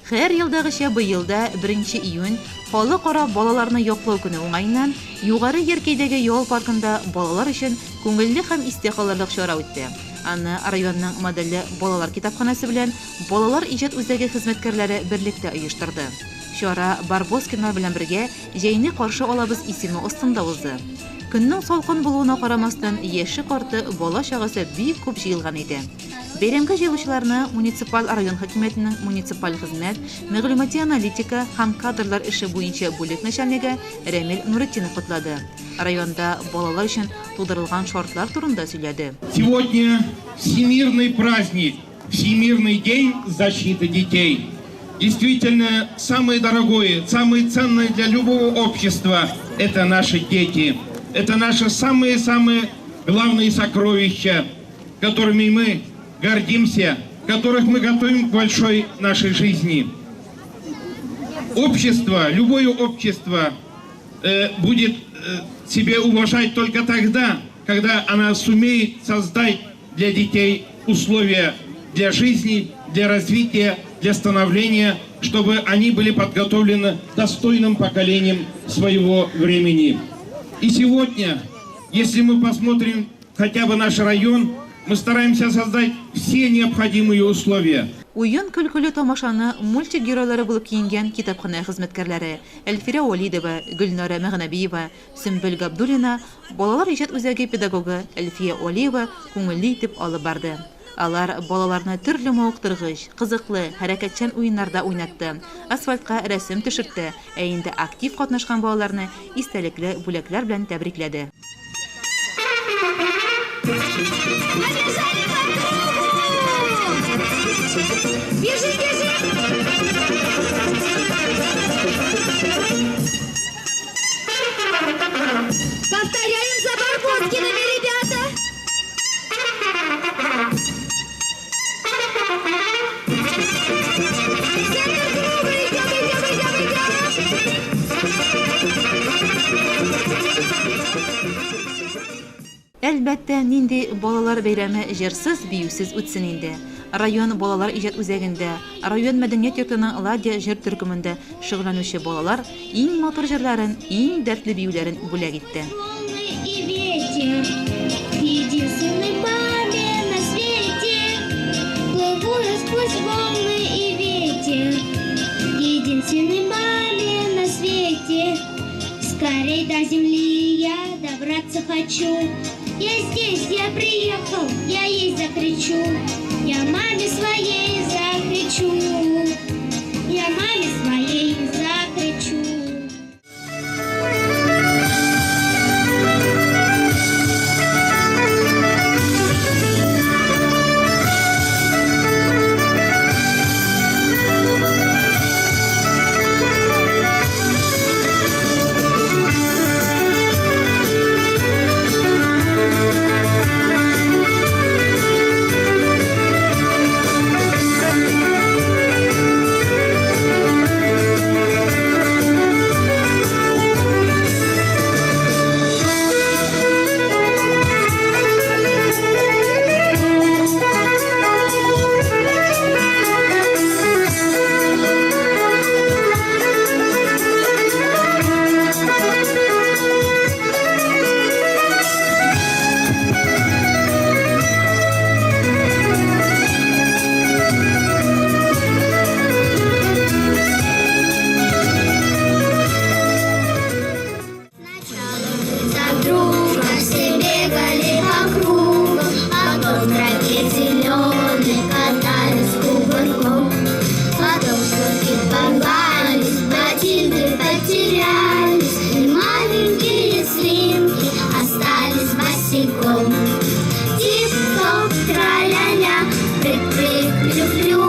Һәр елдагыча быел да беренче июнь, Халыкара балаларны яклау көне уңаеннан, Югары Яркәйдәге ял паркында балалар өчен күңелле һәм истә калырлык чара үтте. Аны районның модельле балалар китапханәсе белән Балалар иҗат үзәге хезмәткәрләре берлектә оештырды. Чара Барбоскиннар белән бергә Җәйне каршы алабыз исеме астында узды. Көннең салкын булуына карамастан, яше-карты, бала-чагасы бик күп җыелган иде. Бәйрәмгә җыелучыларны муниципаль район хакимиятенең муниципаль хезмәт, мәгълүмати аналитика һәм кадрлар эше буенча бүлек начальнигы Рәмил Нуретдинов котлады, районда балалар өчен тудырылган шартлар турында сөйләде. Сегодня всемирный праздник, Всемирный день защиты детей. Действительно, самое дорогое, самое ценное для любого общества – это наши дети. Это наши самые-самые главные сокровища, которыми мы гордимся, которых мы готовим к большой нашей жизни. Общество, любое общество будет себе уважать только тогда, когда она сумеет создать для детей условия для жизни, для развития, для становления, чтобы они были подготовлены достойным поколением своего времени. И сегодня, если мы посмотрим хотя бы наш район, мы стараемся создать все необходимые условия. Уен-көлкеле тамашаны мультик геройлары булып киенгән китапханә хезмәткәрләре Әлфирә Вәлидова, Гөлнара Мәгънәбиева, Сөмбел Габдуллина, Балалар иҗат үзәге педагогы Әлфия Вәлиева күңелле итеп алып барды. Алар балаларны төрле мавыктыргыч, кызыклы, хәрәкәтчән уеннарда уйнатты, асфальтка рәсем төшертте, ә инде актив катнашкан балаларны истәлекле бүләкләр белән тәбрикләде. Побежали по кругу! Бежим, бежим! Повторяем за Барбоскиными, ребята! Центр круга! Идем, идем, идем, идем! Әлбәттә, нинди балалар бәйрәме җырсыз, биюсез үтсен инде. Район балалар иҗат үзәгендә, район мәдәният йортының Ладья җыр төркемендә шөгыльләнүче балалар иң матур җырларын, иң дәртле биюләрен бүләк итте. Скорей до земли я добраться хочу. Я здесь, я приехал, я ей закричу. Я маме своей закричу. Я маме своей закричу. За друга все бегали по кругу, а по траве зеленой катались кувырком. Потом шнурки порвались, ботинки потерялись, и маленькие свинки остались босиком. Тип-топ, тра-ля-ля, прыг-прыг, хрю-хрю,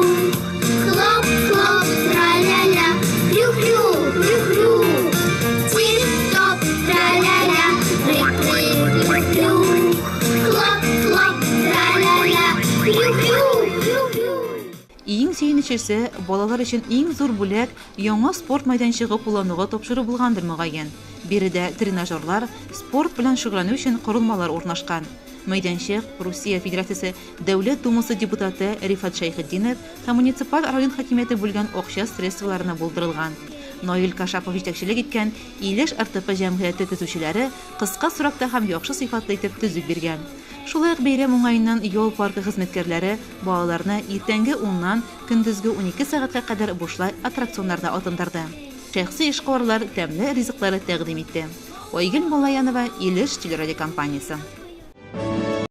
хлоп-хлоп, тра-ля-ля, хрю-хрю, хрю-хрю. Тип-топ, тра-ля-ля, прыг-прыг, хрю-хрю, хлоп-хлоп, тра-ля-ля, хрю-хрю, хрю-хрю. Иң сөенечлесе, балалар өчен иң зур бүләк, яңа спорт мәйданчыгы куллануга тапшыру булгандыр, мөгаен. Биредә тренажерлар, спорт белән шөгыльләнү өчен корылмалар урнашкан. Мәйданчык Русия Федерациясе Дәүләт Думасы депутаты Рифат Шәйхетдинов һәм муниципаль район хакимияте бүлгән акча средстволарына булдырылган. Наил Кашапов җитәкчелек иткән Илеш РТП җәмгыяте төзүчеләре кыска срокта һәм яхшы сыйфатлы итеп төзеп биргән. Шулай ук бәйрәм уңаеннан ял паркы хезмәткәрләре балаларны иртәнге уннан көндезге 12 сәгатькә кадәр бушлай аттракционнарда атындырды. Шәхси эшкуарлар тәмле ризыклары тәкъдим итте. Айгөл Муллаянова, Илеш телерадиокомпаниясе.